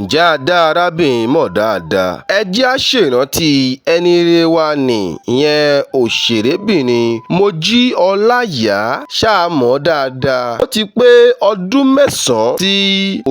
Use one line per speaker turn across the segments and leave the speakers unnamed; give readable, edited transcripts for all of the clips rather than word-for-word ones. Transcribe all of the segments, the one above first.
Ǹjẹ́ a dá arábìnrin mọ̀ dáadáa? Ẹ jẹ́ á ṣèrántí ẹni rere wa nni, ìyẹn òṣèrébìnrin Mojí Ọláìyá. Ṣá mọ̀ ọ́ dáadáa? Ó ti pé ọdún 9 tí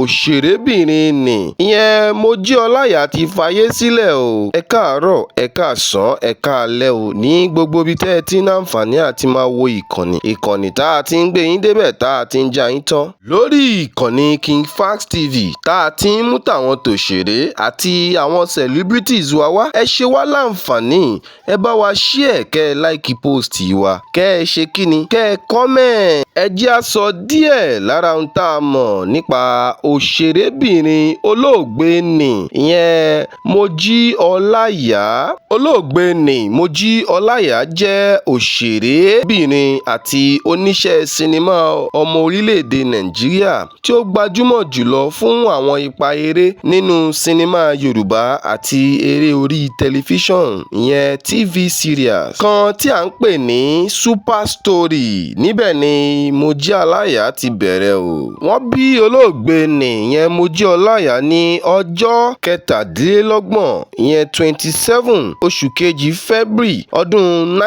òṣèrébìnrin nni, ìyẹn Mojí Ọláìyá ti fayé sílẹ̀ o. Ẹ káàárọ̀, ẹ káàsán, ẹ káalẹ́ o ní gbogbo ibi tẹ́ ẹ ti ń àǹfààní àti máa wo ìkànnì. Ìkànnì tá a ti ń gbé yín débẹ̀, tá a ti ń já yín tán. Lórí ìkànnì King Fax TV, tá a ti ń mú tàwọn tòṣèré àti àwọn celebrities wa wá. Ẹ ṣe wá láǹfààní, ẹ bá wa share, kẹ́ ẹ like post wa, kẹ́ ẹ ṣe kíni, kẹ́ ẹ comment. Ẹ jẹ́ á sọ díẹ̀ lára ohun tá a mọ̀ nípa òṣèrébìnrin olóògbé nni, ìyẹn Mojí Ọláìyá. Olóògbé nni Mojí Ọláìyá jẹ́ òṣèrébìnrin àti oníṣẹ́ sinimá ọmọ orílẹ̀-èdè Nàìjíríà tí ó gbajúmọ̀ jùlọ fún àwọn ipa eré nínú sinimá Yorùbá àti eré orí tẹlifíṣọ̀n, ìyẹn TV series kan tí à ń pè ní Super Story. Níbẹ̀ ni Mojí Ọláìyá ti bẹ̀rẹ̀ o. Wọ́n bí olóògbé nni, ìyẹn Mojí Ọláìyá, ní ọjọ́ 27, ìyẹn 27, oṣù kejì, February, ọdún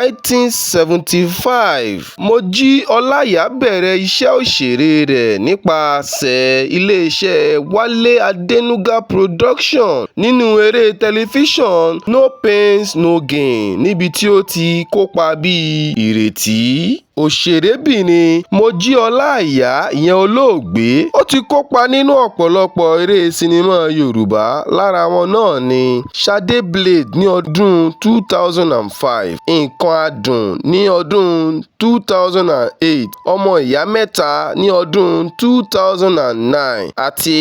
1975. Mojí Ọláìyá bẹ̀rẹ̀ iṣẹ́ òṣèré rẹ̀ nípasẹ̀ iléeṣẹ́ Wálé Adénúgá Production nínú eré tẹlifíṣọ̀n No Pains No Gain, níbi tí ó ti kópa bíi Ìrètí. Òṣèrébìnrin Mojí Ọláìyá, ìyẹn olóògbé, ó ti kópa nínú ọ̀pọ̀lọpọ̀ eré sinimá Yorùbá. Lára wọn náà ni Ṣadé Blade ní ọdún 2005, Nǹkan Adùn ní ọdún 2008, Ọmọ Ìyá Mẹ́ta ní ọdún 2009 àti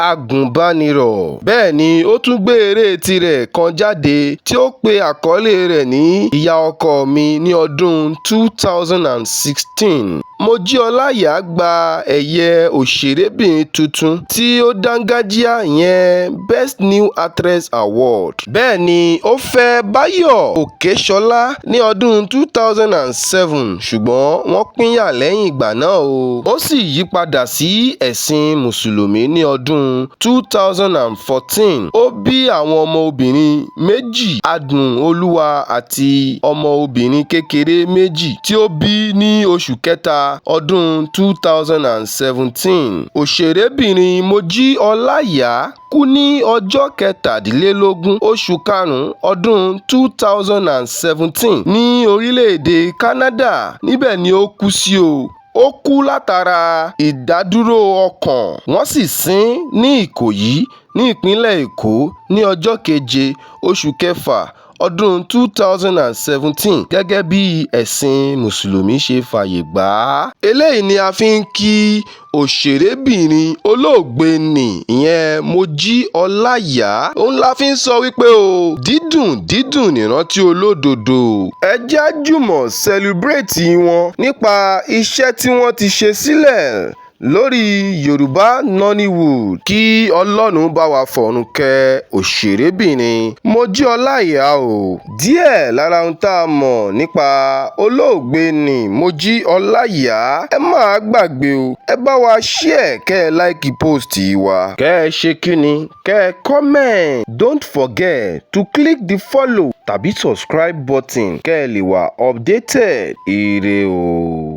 Agùnbánirọ̀. Bẹ́ẹ̀ ni ó tún gbé eré tirẹ̀ kan jáde tí ó pe àkọlé rẹ̀ ní Ìyá Ọkọ Mi ní ọdún 2016. Mojí Ọláìyá gba ẹ̀yẹ òṣèrébìnrin tuntun tí ó dángájíá, ìyẹn Best New Actress Award. Bẹ́ẹ̀ ni ó fẹ́ Báyọ̀ Òkèṣọlá ní ọdún 2007, ṣùgbọ́n wọ́n pínyà lẹ́yìn ìgbà náà o. Ó sì yípadà sí ẹ̀sìn Mùsùlùmí ní ọdún 2014. Ó bí àwọn ọmọ obìnrin méjì, Adùn Olúwa àti ọmọ obìnrin kékeré méjì tí ó bí ní oṣù kẹta ọdún 2017. Òṣèrébìnrin Mojí Ọláìyá kú ní ọjọ́ 27, oṣù karùn-ún, ọdún 2017 ní orílẹ̀-èdè Canada. Níbẹ̀ ni ó kú sí o. Ó kú látara ìdádúró ọkàn, wọ́n sì sin ín ní Ìkòyí ní ìpínlẹ̀ Èkó ní ọjọ́ keje, oṣù kẹfà, ọdún 2017 gẹ́gẹ́ bí ẹ̀sìn Mùsùlùmí ṣe fààyè gbà á. Eléyìí ni a fi ń kí òṣèrébìnrin olóògbé nni, ìyẹn Mojí Ọláìyá. Òun la fi ń sọ wípé o, dídùn dídùn nírántí olódodo. Ẹ jẹ́ á jùmọ̀ celebrate wọn nípa iṣẹ́ tí wọ́n ti ṣe sílẹ̀ lórí Yorùbá Nollywood. Kí Ọlọ́run bá wa fọ̀run kẹ́ òṣèrébìnrin Mojí Ọláìyá o. Díẹ̀ lára ohun tá a mọ̀ nípa olóògbé nni Mojí Ọláìyá. Ẹ má gbàgbé o, ẹ bá wa share, kẹ́ ẹ like post wa, kẹ́ ẹ ṣe kíni, kẹ́ ẹ comment. Don't forget to click the follow tàbí subscribe button kẹ́ ẹ lè wà updated. Ire o.